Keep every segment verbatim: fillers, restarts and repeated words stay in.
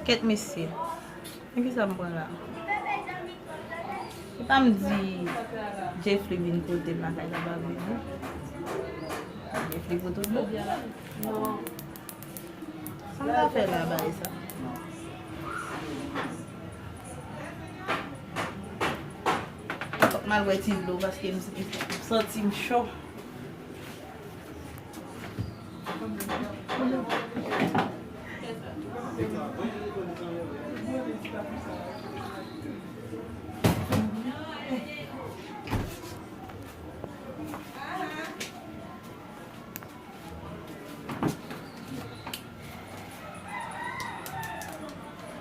Kèt mesye. Men kisa m pran la? Se pa m di Jeffrey vin kote m lakay la pa vini. Jeffrey foto dlo. Sa m ta fè la bay sa? Fòk m al bwè ti dlo paske m, m santi m cho.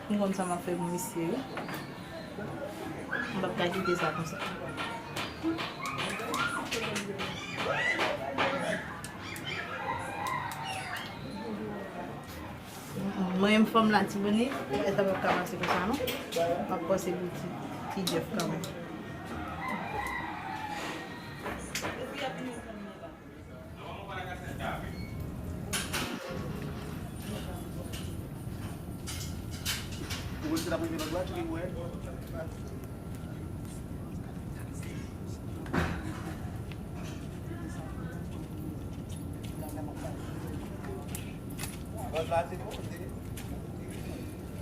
M konn sa m ap fè pou misye wi. M p ap ka kite sa konsa. Mwen menm fanm Latibonit, bagay sa p ap ka pase konsa non. M ap panse pou ti, ti Jeff kanmenm.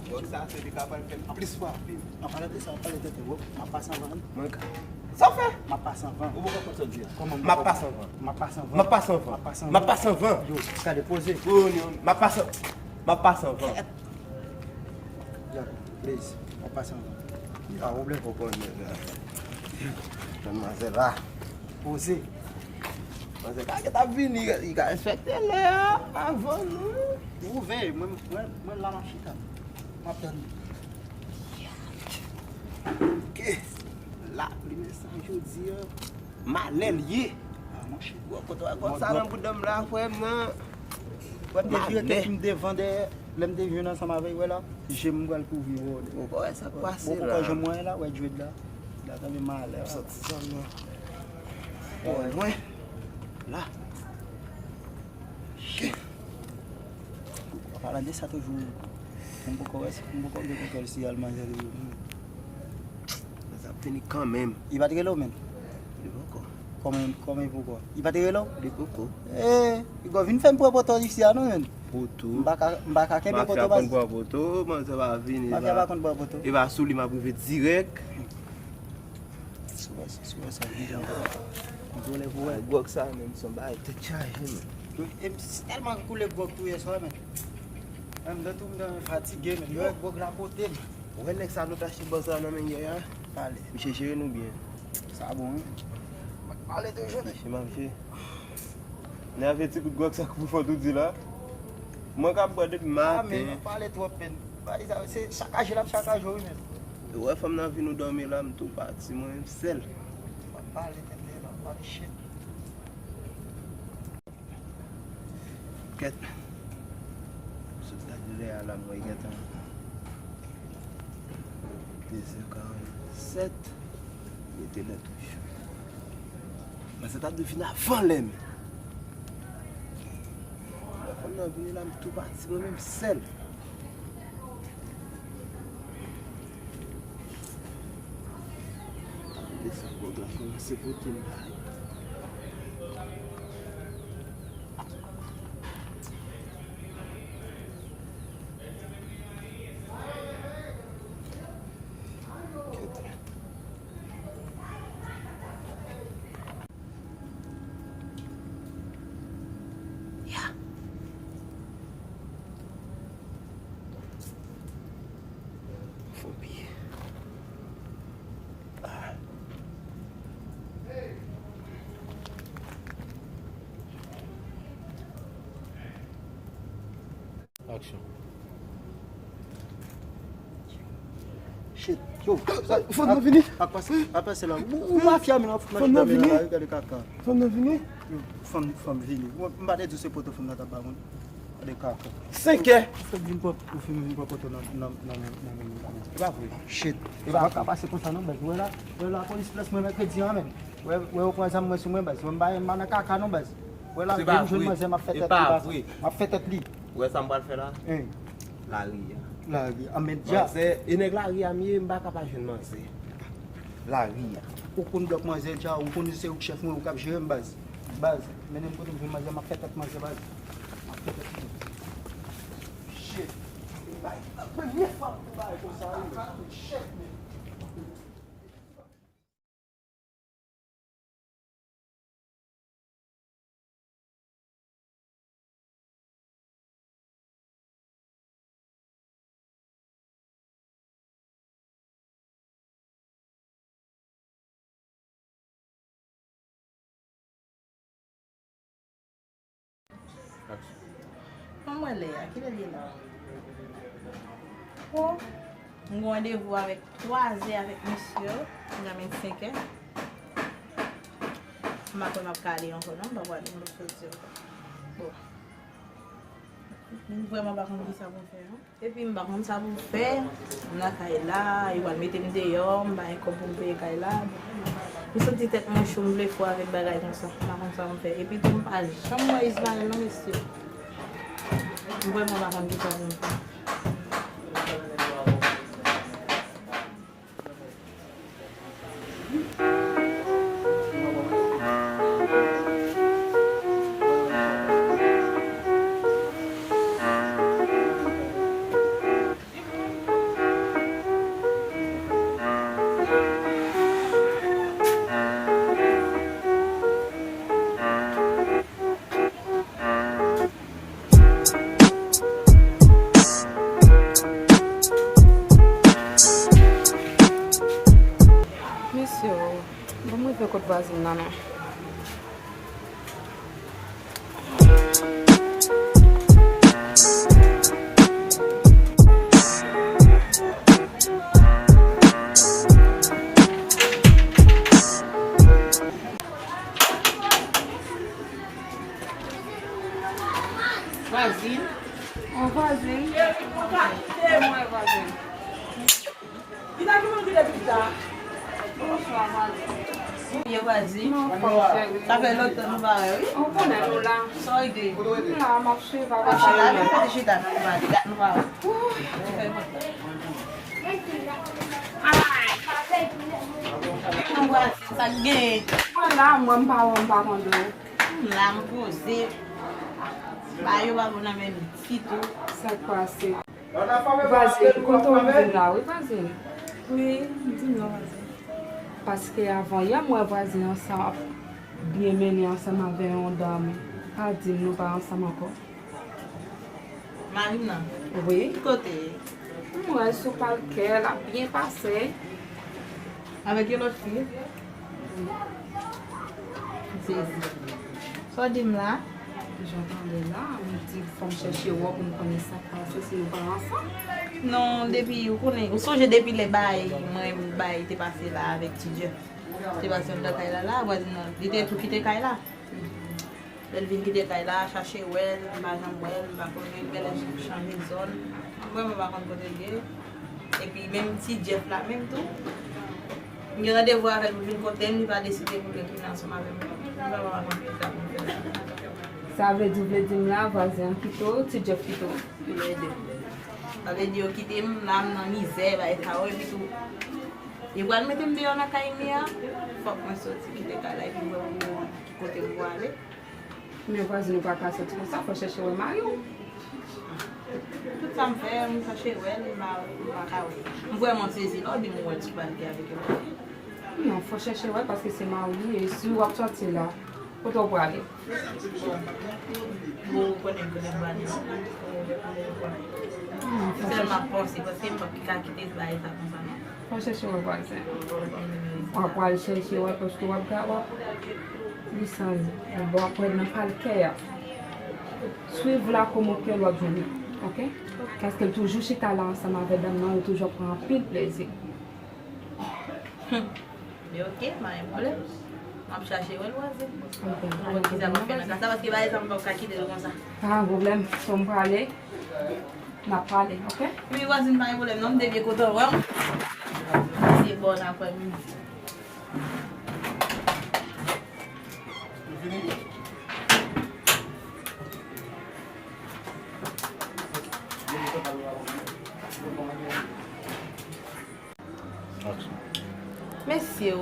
Gwòg sa se li ka pral fè m plis frape. An palan de sa, an palan de tèt, m ap pase anvan. Mwen ka. Sa w fè? M ap pase anvan. Ou poko konn sa w di a. Kòman m poko? M ap pase anvan. M ap pase anvan. M ap pase anvan. M ap pase anvan. M ap pase anvan. Yo, gade poze. M ap pase, m ap pase anvan. Yo, please, m ap pase anvan. Pa pwoblèm. Ou konnen la. Manmzèl la. Poze. Manzè ka gentan vini, li ka enspekte lè a avan nou. Ou veye, mwen, mwen, mwen la m ap chita. M ap tann. Ok. Lapli, men sa jodi a, malè l ye. Ah, monchè. Gwo kote w a gwo sa nan bouda m la, frè m nan. Wè m te vire tèt m devan dèyè. Lè m te vin ansanm avè l, wè la, je m pral kouvri wè. Ou pa wè sa k pase la? Ou pa janm wè la, wè dread la. La tande malè a. Sòti zòn nan. Wè, lwen. La. Shit. An palan de sa toujou, m poko wè si, m poko gen kontwòl si al manzè toujou. Sa ap fini kanmenm. Li pa t rele w, menm? Li poko. Kòman, kòman li poko? Li pa t rele w? Li poko. Eh, li gò vin fè m pran poto isi a non, menm. Poto. M pa ka, m pa ka kenbe poto, baz. Mafya konn pran poto, manzè pa vini la. Mafya pa konn pran poto. E pa sou li m ap rive dirèk. Si w wè, si w wè sa, vin jan kontwole pou wè. Gwòg sa menm, se yon bagay tèt chaje, menm. E m tèlman koule gwòg tou yèswa, menm. Menm dan tou m dan fatige, menm. Yo wè gwòg la pote m. Ou wè nèg sa nou t achte bòz la nan men yè a? Pale. Misye jere nou byen. Sa bon, wi. M ap pale toujou, menm. Misye mache. Nèg avèti kout gwòg sa k pou fè w tou di la. Mwen k ap bwè depi maten. Ah, men, pale twòp, men. Bay sa, se sakaje l ap sakaje w, wi, men. Ou wè fanm nan vin ou dòmi la, m tou pati, mwen menm sèl. M ap pale tèt li, m ap pale shit. Kèt. Sot gade lè a la, m wè gentan de zè karannsèt. Mete lè toujou. Men se ta dwe vin avan lè m. Lè fanm nan vini la, m tou pati, mwen menm sèl. Desann gwòg la kòmanse pote m la. Ya. Fon pye. Ah. Aksyon. Shit. Yo, fanm nan vini. Ak pase, ak pase la. Ou, ou mafya, men, fanm nan vini. Gade kaka. Fanm nan vini. Yo, fanm, fanm vini. Mwen, m pa te di w se poto fanm nan t ap ba moun. Gade kaka. Senkè. Ou fèk vin pran, ou fèk vin pran poto nan, nan, nan, nan, nan, nan. E pa vre. Shit. E pa ka pase konsa non, bèz. Wè la, wè lapolis près mwen mèkredi an, men. Wè, wè, yo pran zam mwen sou mwen, bèz. Mwen m pa, m pa nan kaka non, bèz. Wè la, m vin jwenn manzè, m ap fè tèt li, baz. M ap fè tèt li. Ou wè sa m pral fè la? Lari a. Lari a, men dja. Manzè, e nèg lari a m ye, m pa ka pa jwenn manzè. Lari a. Ou konn dòk manzè dja, ou konn se ou k chèf mwen, ou k ap jere m, baz. Baz, mennen m kote m jwenn manzè, m ap fè tèt manzè, baz. M ap fè tèt manzè. Shit. E bay, premye fwa m tou bay konsa, wi. Shit, man. Kòman lè a? Kilè l ye la? O, m gen randevou avèk twazè avèk misye, m gen vennsenk è. M pa kwè m ap ka ale ankò non, m pa kwè m ap soti ankò. Bon. M vrèman pa konn kisa pou m fè non. Epi m pa konn sa pou m fè, m nan kay la, yo pral mete m deyò, m pa gen kòb pou m peye kay la. M santi tèt mwen cho, m vle fou avèk bagay konsa, m pa konn sa pou m fè. Epi tou m pa janm wè Ismaël non mesye. M vrèman pa konn kisa pou m fè. Mesye o, ban m rive kot vwazin nan non. Vwazin. An vwazin. Cheri, ou ka kite mwen, vwazin. Ki sa ki moun ki depi ta? Bonswa, vwazin. Byen, vwazin. Sa fè lontan nou pa wè, wi. Ou konnen nou la. Sa w gen? M la, m ap swiv avèk ou. Chita, vin kote chita, nou pale. Dat nou pa wè. Sa fè lontan. Vwazin, sa k gen? Mwen la, mwen m pa wè, m pa tande w. M la, m poze. Bagay yo pa bon nan men m ditou. Sa k pase? Vwazin, kontan w vin la, wi, vwazin. Wi, m vin la, vwazin. Paske avan yè, m wè vwazin an sa ap byen mennen ansanm avè yon dam. Pa di m nou pa ansanm ankò. Mari m nan? Wi. Ki kote? M wè l sou palkè, l ap byen pase. Avèk yon lòt fi? M sezi. Sa w di m la? Jan w tande la, m di fò m chèche wè w pou m konnen sa k pase, si nou pa ansanm. Non, depi, ou konnen, ou sonje depi lè bay, mwen bay te pase la avèk Ti Jeff. Te pase anndan kay la, la, vwazin nan, li te tou kite kay la. Lè l vin kite kay la, chache wè l, m pa janm wè l, m pa konnen, m genlè chanje zòn. M vrèman pa konn kote l ye. Epi menm Ti Jeff la menm tou, m gen randevou avè l pou vin kote m, li pa deside pou l retounen ansanm avè m. M vrèman pa konn kisa pou m fè. Sa vle di, w vle di m la, vwazen an kite w, Ti Jeff kite w? Toulède. Sa vle di yo kite m, la m nan mizè, bagay sa yo, epi tou, yo pral mete m deyò nan kay m ye a, fòk mwen soti kite kay la, epi m wè pou ki kote m pou ale. Men vwazin ou pa ka soti konsa, fò chèche wè mari w. Tout sa m fè, m chache wè l, m pa, m pa ka wè. M vrèman sezi lè w di m ou wè l sou palkè avèk yon lòt fi. Non, fò chèche wè l paske se mari w li ye. Si w ap sòti la, kote w prale? Bon, ou konnen kote m prale. Non, fò chèche. Sèlman panse, paske m p ap ka kite bagay sa konsa non. Fò chèche wè vwazen. W ap pral chèche wè l paske w ap ga-, w ap desann. W ap wè l nan palkè a. Swiv la kòman ke l w ap jwenn li, oke? Paske l toujou chita la ansanm avè dam nan, yo toujou ap pran anpil plezi. Hum. Men oke, pa gen pwoblèm. M ap chache wè l vwazen. Oke. Mwen wè kisa m ap fè nan ka sa, paske bagay sa m p ap ka kite l konsa. Pa gen pwoblèm, so m prale. N ap pale, oke? Wi, vwazin, pa gen pwoblèm non, m te byen kontan wè w. Se bòn aprèmidi. Ou fini? Ou kontan pale avè m? Mesye o,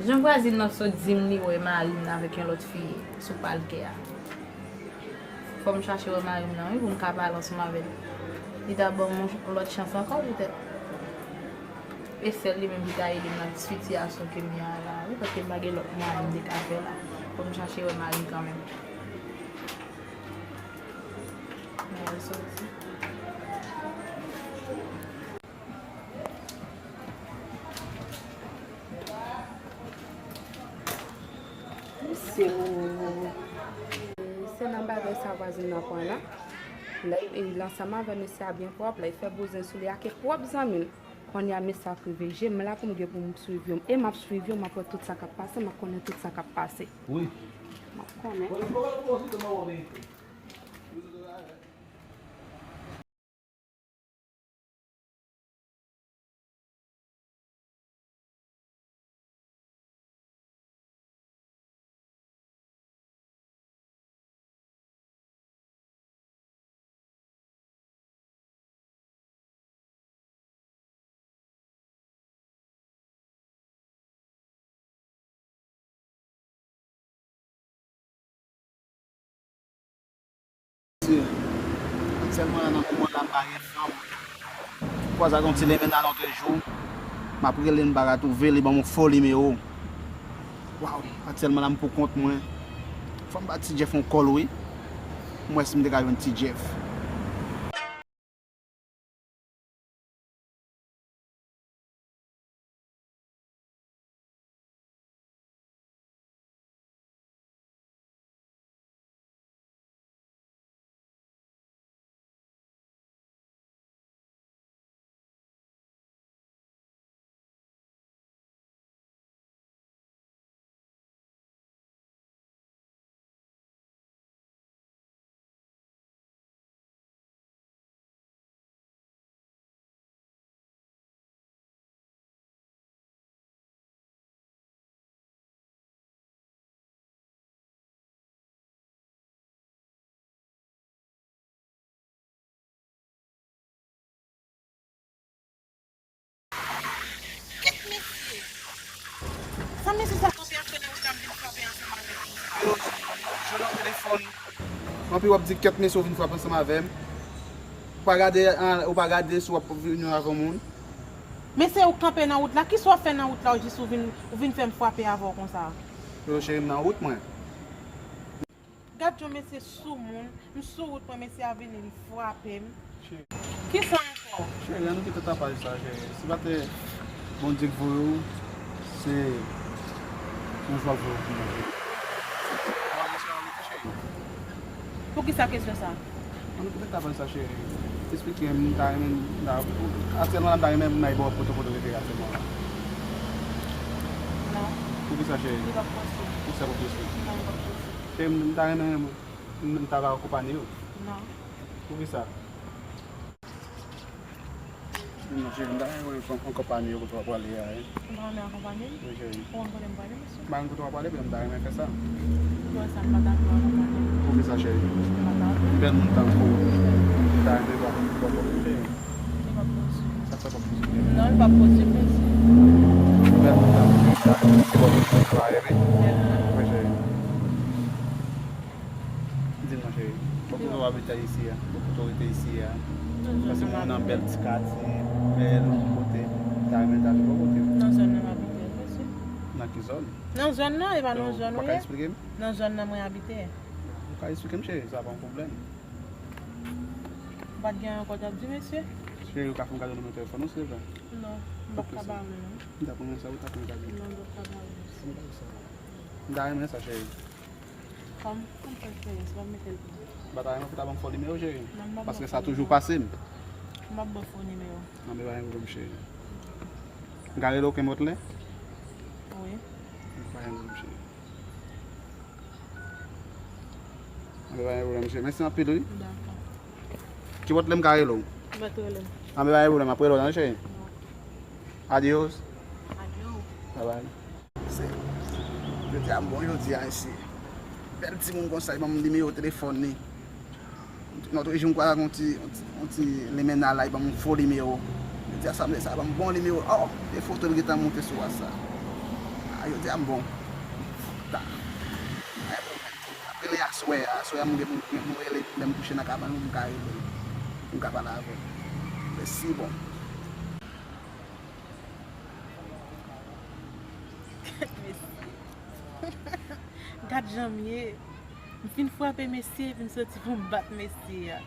jan vwazin nan sot di m li wè mari m nan avèk yon lòt fi sou palkè a. Fò m chache wè mari m nan wi pou m ka pale ansanm avè l. Li ta ban m yon lòt chans ankò poutèt. E sèl li menm ki ta ede m nan sitiyasyon ke m ye a la wi, paske m pa gen lòt mwayen m te ka fè la. Fò m chache wè mari m kanmenm. Mwen al soti. Mesye o. Se nan bagay sa vwazin nan pran la. Lè l ansanm avè mesye a byen pwòp, lè l fè bouzen sou li ak pwòp zanmi l. Kounye a mesye a k rive je m la pou m gen pou m swiv yo. E m ap swiv yo, m ap wè tout sa k ap pase, m ap konnen tout sa k ap pase. Wi. M ap konnen. Aktyèlman la nan moman la m pa gen fanm. Kwaze ak yon ti lemena lòt jou. M ap rele l m pa ka twouve l, li ban m yon fo nimewo. Waw, aktyèlman la m pou kont mwen. Fò m ba Ti Jeff yon kòl wi. M wè si m te ka jwenn Ti Jeff. Kèt mesye! Sa mesye sa kanpe ap fè nan wout la, m vin frape ansanm avè l. Alo, jwenn nan telefòn. Anpi w ap di kèt mesye ou vin frape ansanm avè m. Ou pa gade, an, ou pa gade si w ap vini avè yon moun. Mesye ou kanpe nan wout la, kisa w ap fè nan wout la ou jis ou vin, ou vin fè m frape avè w konsa? Yo cheri m nan wout mwen. Gad yon mesye soumoun, m sou wout mwen, mesye a vini, li frape m. Cheri. Kisa ankò? Cheri, ann nou kite tapaj sa, cheri. Si pa te Bondye k voye w, se yon jwa l voye w pou mwen, cheri. Poukisa kesyon sa? Ann nou kite tapaj sa, cheri. Eksplike m, m ta renmen, m ta, aktyèlman la, m ta renmen m al bò w poto kote w rete aktyèlman la. Non. Poukisa, cheri? Li p ap posib. Poukisa p ap posib? Non, li p ap posib. Cheri, m ta renmen m, m ta va akonpanye w. Non. Poukisa? Non, cheri, m ta renmen akonpanye w kote w ap prale a, wi. Ou ta renmen akonpanye m? Wi, cheri. Ou konn kote m prale, mesye? M pa konn kote w ap prale, men m ta renmen fè sa. Lè sa, m pa ta vle akonpanye w. Poukisa, cheri? M pa ta vle. Bèl moun tankou w, m ta renmen w akonpanye, cheri. Li p ap posib. Sa fè p ap posib. Non, li p ap posib, mesye. Bèl moun tankou w, m ta renmen w akonpanye, cheri. Bèl moun. Wi, cheri. Di m non, cheri. Bò kote w abite isi a? Bò kote w rete isi a? Paske mwen nan bèl ti katye, bèl kote. M ta renmen ta viv bò kote. Nan zòn nan m abite, mesye. Nan ki zòn? Nan zòn nan, e pa nan zòn ou ye? Ou pa ka eksplike m? Nan zòn nan mwen abite. Ou ka eksplike m, cheri, sa pa yon pwoblèm. Ou pa t gen ankò w t ap di, mesye? Cheri, ou ka fè m kado nimewo telefòn ou, silvouplè? Non, m p ap ka ba w li, non. M t ap renmen sa, ou t ap renmen kado. Non, m p ap ka ba w li. M ta renmen sa, cheri. Kòm, kòm fè eksperyans, m ap mete l pou ou. M pa ta renmen pou ta ban m fo nimewo, cheri. Non, m p ap ba w fo nimewo. Paske sa toujou pase m. M p ap ba w fo nimewo. Anben, pa gen pwoblèm, cheri. M ka rele w okenn lòt lè? Wi. Anben, pa gen pwoblèm, cheri. Anben, pa gen pwoblèm, cheri. Mèsi anpil, wi. Dakò. Ki lòt lè m ka rele w? Ou mèt rele m. Anben, pa gen pwoblèm, m ap rele w, tande, cheri. Dakò. Adios. Adios. Bye bye. Se, yo di a m bon jodi a, mesye. Bèl timoun konsa, li ban m nimewo telefòn li. Lòt jou m kwaze ak yon ti, yon ti, yon ti lemena la, li ban m yon fo nimewo. Li Jodi a sa m te sa ban m bon nimewo. Oh, e foto l gentan monte sou WhatsApp. A, jodi a m bon. Fòk ta. Ay, bon, ap rele aswè a. Aswè a m gen pou m rele lè m kouche nan kabann pou m ka rele l. Pou m ka pale avè l. Mèsi, bon. Mesye. Gad jan m ye. M fin frape mesye epi m soti pou m bat mesye a.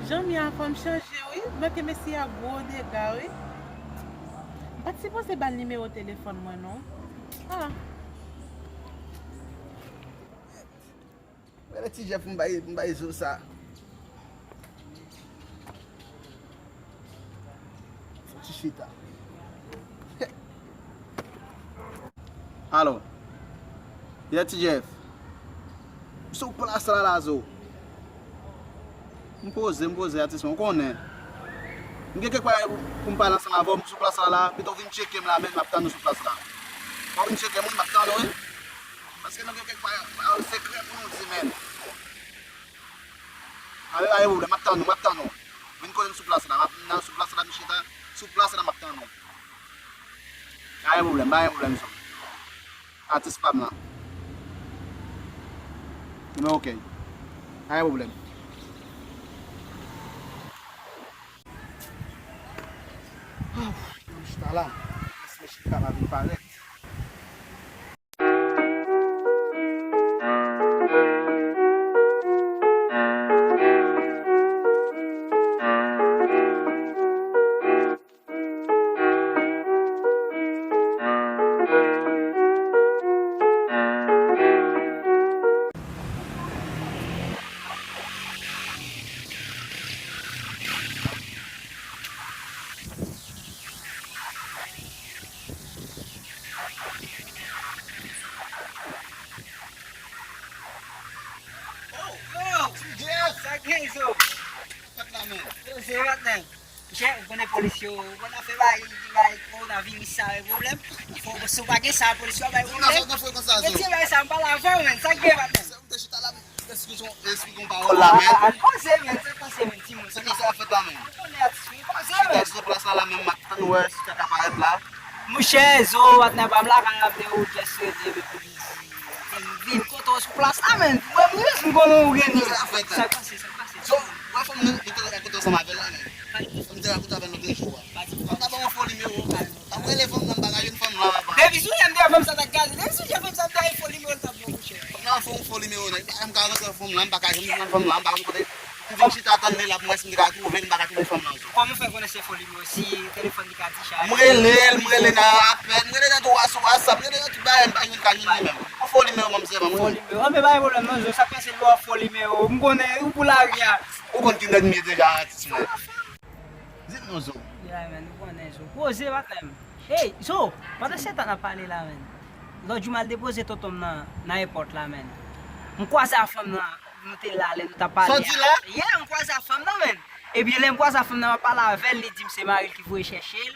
Jan m ye a fò m chanje wi. M wè ke mesye a gwo dega wi. M pa t sipoze ba l nimewo telefòn mwen non. Ah. Rele Ti Jeff m bay, m bay zo sa. Fò ti chita. Alo. Yeah, Ti Jeff. M sou plas la, la, zo. M poze, m poze, atis mwen, ou konnen. M gen kèk bagay pou, pou m pale ansanm avè w, m sou plas la, la. Pito w vin tcheke m la, men m ap tann ou sou plas la. Fò w vin tcheke m, wi, m ap tann ou, wi. Paske nou gen kèk bagay, bagay sekrè pou nou di, men. A, pa gen pwoblèm, m ap tann ou, m ap tann ou. Vin kote m sou plas la, m ap, nan sou plas la, m chita, sou plas la, m ap tann ou. Pa gen pwoblèm, pa gen pwoblèm, zo. Atis pa m lan. Men ok. Pa gen pwoblèm. Aww, m chita la. Lès mwen chita la vin parèt. Oh, yo! Ti Jeff! Sa k gen, zo? Fèt la, men. Yo, se yo, men. Monchè, ou konnen polis yo, ou konn afè bay, bay kowonaviris sa, bay pwoblèm. Fò, si w pa gen sa, polis yo ap bay pwoblèm. Nan frekans sa, zo. Retire bagay sa, m pale avè w, men. Sa k gen, patnè? Ou te chita la, esplike yon, esplike yon pawòl la, men. Ah, ah, poze, men, sa k pase, men, timoun. Sa k pase ap fèt la, men. Ou konnen atis, wi, poze, men. Chita sou plas la, la, men, m ap tann wè si sa ka parèt la. Monchè, zo, patnè pa m lakay avè w, just rele, men, pou li di. Vin, vin, kote w sou plas la, men. Mwen, mwen, m konnen w gen li. Sa k pase, sa k pase? Zo, wè fanm nan, li te rakonte ansanm avè l la, men. Fanm te rakonte avè l lòt jou a. Fanm nan ban yon fo nimewo. Ap rele fanm nan, m pa ka jwenn fanm lan, papa. Depi sou jan m te wè fanm sa t ap gade, depi sou jan fanm sa m te wè fo nimewo l t ap ban, monchè. Fanm nan fon fo nimewo, nèg. M ka rantre fanm lan, m pa ka jwenn fanm lan, m pa ka jwenn kote. M vin chita tann li la pou m wè si m te ka twouve l, m pa ka twouve fanm lan, zo. Kòman w fè konnen se fo nimewo si telefòn li ka dechaje? M rele l, m rele nan apèl, m rele nan twa sou WhatsApp, m rele nan tout bagay, m pa jwenn, ka jwenn li menm. Yon fo nimewo, manmzèl, mwen. Fo nimewo. Anben, pa gen pwoblèm non, zo, sa k pase lè w ap fo nimewo. M konnen ou pou lari a. Ou konn ki nèg m ye deja, atis mwen. Di m non, zo. Ya, men, ou konnen, zo. Poze, patnè m. Ey, zo, pandan se tan n ap pale la, men. Lòt jou m al depoze tonton m nan, nan ayewopò la, men. M kwaze a fanm nan, nou te la, lè nou t ap pale a. Sa w di la? Yeah, m kwaze a fanm nan, men. Ebyen, lè m kwaze a fanm nan, m ap pale avè l, li di m se mari l ki voye chèche l.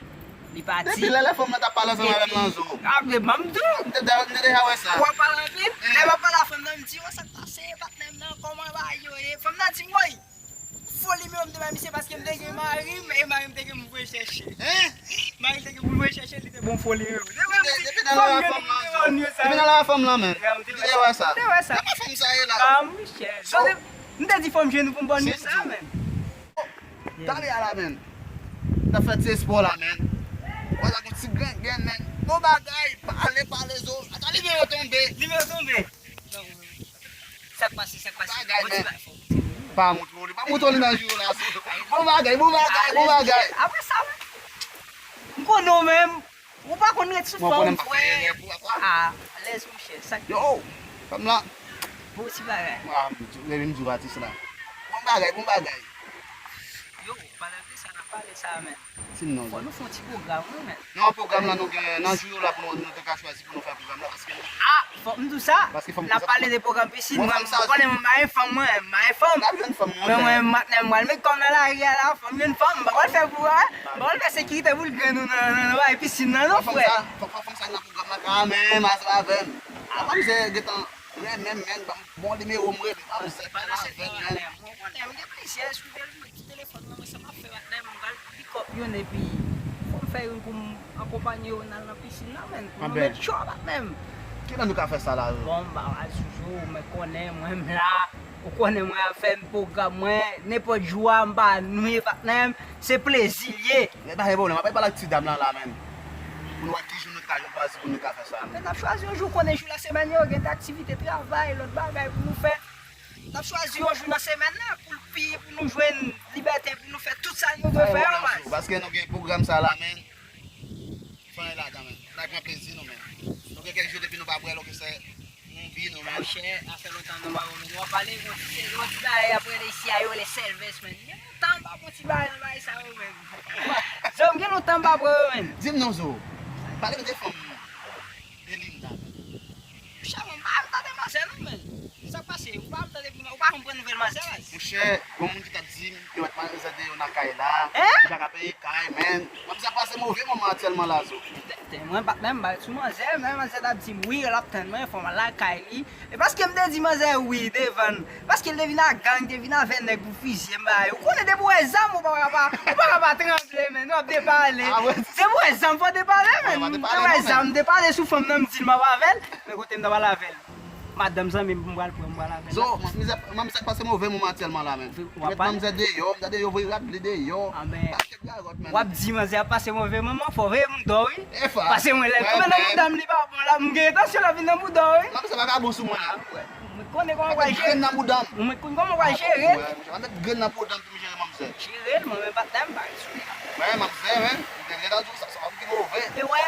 Li pati. Depi lè, lè fanm nan t ap pale ansanm avè m nan, zo. Epi, a, men, m di w. M te, m te deja wè sa. W ap pale anpil? Lè m ap pale a fanm nan, m di, "Oh, sa k pase, patnè m nan, kòman bagay yo ye?" Fanm nan di m, "Woy, fo nimewo m te bay misye paske m te gen mari m, e mari m te gen pou voye chèche." Hein? Mari l te gen pou voye chèche, li te bon fo nimewo. Depi, depi nan la fanm nan, depi nan la fanm nan, men. M te wè sa. M te wè sa. Kòman fanm sa ye la? Ah, monchè. M te di fò m jwenn ou pou m ba w nimewo sa, men. Tande a la, men. N ap fè ti espò la, men. Wè sa gon ti grenn, grenn, men. Bon bagay, pale, pale, zo. Ata nimewo tonbe. Nimewo tonbe. Sa k pase, sa k pase? Bagay, men. Pa montre w li, pa montre w li nan jou la, zo. Bon bagay, bon bagay, bon bagay. Apre sa, m konnen w menm. Ou pa konn ret sou fanm, frè. Ah, alèz, monchè. Sa k... Yo, fanm lan. Bon ti bagay. Ah, m di, leve m di w atis la. Bon bagay, bon bagay. Yo, pandan de sa, n ap pale sa, men. Fò nou fè yon ti pwogram, wi, men. Non, pwogram lan nou gen, nan jou yo la pou nou, nou te ka chwazi pou nou fè pwogram lan, paske nou... Ah, fòk m di w sa. Paske fanm... N ap pale de pwogram pisin, mwen, ou konnen mwen pa gen fanm, mwen, m pa gen fanm. N ap jwenn fanm, men mwen, patnè m, mwen, met kò m nan lari a la, fò m jwenn fanm, m pa pral fè pou, m pa pral fè sekirite pou l grenn ou nan, nan, nan, nan bagay pisin nan, non, frè. Fòk fanm sa, fòk fanm sa nan pwogram lan kanmenm, ansanm avè m. Ah, manzè gentan renmen m, menn, ban m bon nimewo m rele manzè, pale avè m, menn. Mwen konnen, m gen plizyè sou telefòn mwen, mwen sa m ap fè, patnè, m pral pick up youn, epi fò m fè youn pou m akonpanye yo n al nan pisin nan, menn, pou nou met cho, patnè m. Kilè nou ka fè sa la, yo? Bon, m pa pral sou jou, mwen konnen, mwen m la. Ou konnen mwen ap fè m pwogram mwen, nenpòt jou a, m pa nwi, patnè m, se plezi l ye. Men pa gen pwoblèm, apre pale ak ti dam lan la, menn. Pou nou wè ki jou nou ta chwazi pou nou ka fè sa. Apre n ap chwazi yon jou, konnen jou lasemèn yo, gen de aktivite travay, lòt bagay pou nou fè. N ap chwazi yon jou nan semèn nan, pou l pi, pou nou jwenn libète, pou nou fè tout sa nou dwe fè yo, baz. Paske nou gen pwogram sa la, menn. Fè anyen ladan, menn. N ap pran plezi nou, menn. Nou gen kèk jou depi nou pa bwè, oke, se nou bi nou, menn. Monchè, sa fè lontan nou pa wè, menn. W ap pale, yon ti, yon ti bagay ap rele isi a, yo rele sèlvès, menn. Gen lontan m pa pran ti bagay nan bagay sa yo, menn. Zo, m gen lontan m pa pran yo, menn. Di m non, Zo. Pale m de fanm Belinda, menn. Monchè, mwen, m pa tande manzè non, menn. Sa k pase? Ou pa tande, ou pa janm pran nouvèl manzè, baz? Monchè, gon moun ki t ap di m, yo mèt manzè deyò nan kay la. Hein? Li pa ka peye kay, menn. Manzè ap pase move moman aktyèlman la, Zo. Tenten, mwen pa t menm bay sou manzè, men manzè t ap di m wi, l ap tann mwen, fò m al lakay li. E paske m te di manzè wi devan l, paske l te vin ak gang, te vin avè nèg pou fizye m ba yo. Ou konnen depi w wè zam, ou pa ka pa, ou pa ka pa tranble, menn, w ap depale. Ah, ouais. Depi w wè zam, fò w depale, menn. Ou te wè zam, m depale sou fanm nan, m di l m ap avè l. Men kote m t ap pale avè l. Madanm zanmi m, m pral pran, m pral avè l. Zo, manzè, manzè ap pase move moman aktyèlman la, menn. Yo mèt manzè deyò, m tande yo voye rad li deyò. Ah, men, w ap di manzè ap pase move moman, fò w veye m dò, wi. Paske mwen, lè l tonbe nan bouda m, li pa bon la, m gen entansyon l ap vin nan bouda w, wi. Manzè pa ka bon sou mwen. Ah, m konnen kòman w pral jere. Mwen konn kòman w pral jere. Mwen met grenn nan bouda m pou m jere manzè. Jere l, mwen menm patnè m pa sou li. Mwen, manzè, wi. M te gentan di w sa, se pa m ki move. E wè,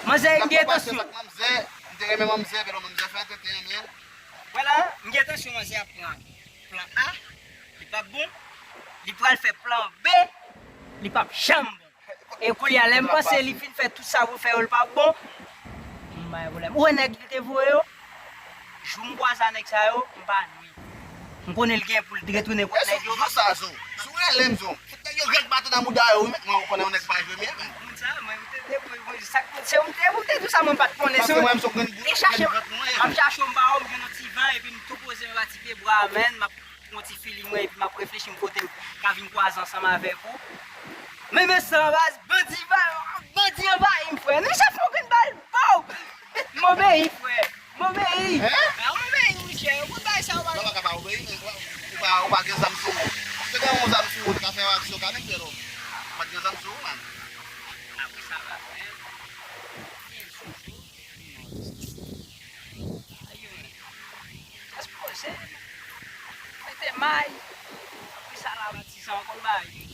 manzè gen entansyon. Manzè, m te renmen manzè, men manzè fè tenten anyen. Vwala, m gen entansyon manzè ap pran plan A, li p ap bon, li pral fè plan B, li p ap janm bon. E kounye a, lè m panse li fin fè tout sa pou l fè yo, li p ap bon, m pa gen pwoblèm. Ou wè nèg li te voye yo? Jou m kwaze a nèg sa yo, m pa nwi. M konnen l gen pou l retounen kot nèg yo. Sou sa, Zo. Si w rele m, Zo. Fout nèg yo rèk baton nan mouda yo, wi, mèt mwen, ou konnen yon nèg pa jwe byen, men. Moun sa, mwen, m te debouye, mwen, sa k se ou m te, ou te di sa, mwen pa t konnen. Se ou te chache m, m ap chache w, m pa wè w, m jwenn yon ti van, epi m tou poze m pa ti pye bwa, menn, m ap yon ti feeling mwen, epi m ap reflechi m kote m ka vin kwaze ansanm avèk ou. Men, men sa, baz, bandi va, bandi anvayi m, frè. Nou chèf yon grenn bal, pow! M obeyi, frè. M obeyi. Hein? Ah, m obeyi, monchè. Ou konn bagay sa yo, pa. Non, ou pa ka pa obeyi, men ou, ou pa, ou pa gen zam sou ou. Si w te gen yon zam sou ou, ou te ka fè yon aksyon kanmenm, frè. Ou pa t gen zam sou ou, man. Apre sa, va, frè. Gen sou ou. Ayo, men. Jès poze. Mete may. Apre sa, la, patizan, ou konn bagay.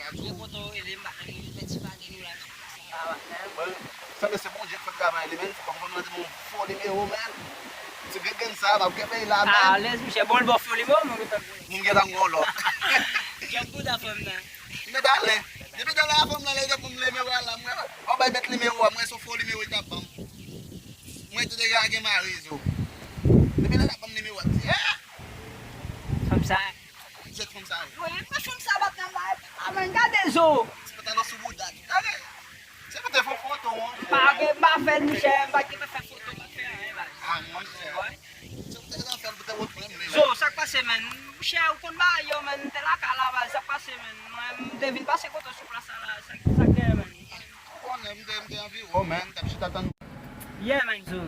Mwen kontan w rele m, m pa konn mete ti bagay nou la sou plas la, patnè. Bon, sanble se Bondye k fè travay li, menn. Fò m konn mande m yon fo nimewo, menn. Ti grenn sa, m ap gen peyi la, menn. Alèz, monchè, bon, l ba w fo nimewo, mwen gentan. Mwen gentan gen yon lòt. Djòb bouda fanm nan. Mèt ale. Depi talè a fanm nan, lè l ap ban m nimewo a la, mwen, w ap bay bèt nimewo a, mwen se yon fo nimewo li t ap ban m. Mwen tou deja gen mari, Zo. Depi lè l ap ban m nimewo a, m di, eh! Fanm sa. Jèt fanm sa yo. Wi, men fanm sa bat nan bay. Amen, gade Zo. Ti pantalon sou bouda, gade. Se pou te fè foto, monchè. M pa gen, m pa fè l, monchè, m pa gen fè foto, m pa fè anyen, baz. Ah, monchè. Wi. Se pou te fè l, pou te wot mwen, men. Zo, sa k pase, menn? Monchè, ou konn bagay yo, menn, m te lakay la, baz, sa k pase, menn? Mwen, m te vin pase kote w sou plas la, sa, sa k genyen, menn? Ou konnen, m te, m te anviwon, menn, m t ap chita tann ou. Yeah, man, Zo.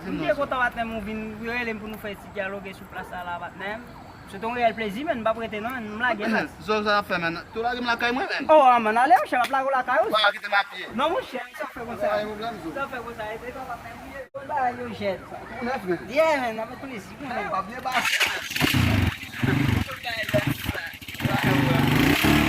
M byen kontan, patnè m, ou vin rele m pou nou fè ti dyaloge sou plas sa la, patnè m. Se te yon reyèl plezi, man. M p ap rete, non, man. M lage, man. Zo, sa w ap fè, man? Tou lage m lakay mwen, man. Oh, ah, man, ale, monchè, m ap lage w lakay ou. Ou pa kite m a pye. Non, monchè, sa w fè konsa. Pa gen pwoblèm, Zo. Sa w fè konsa, e pa patnè m ye. Bon bagay yo, jèt. Tou nèf, man. Yeah, man, avèk plezi, man. Hey, w ap byen pase, man. Bon bagay yo, sa. Bagay yo.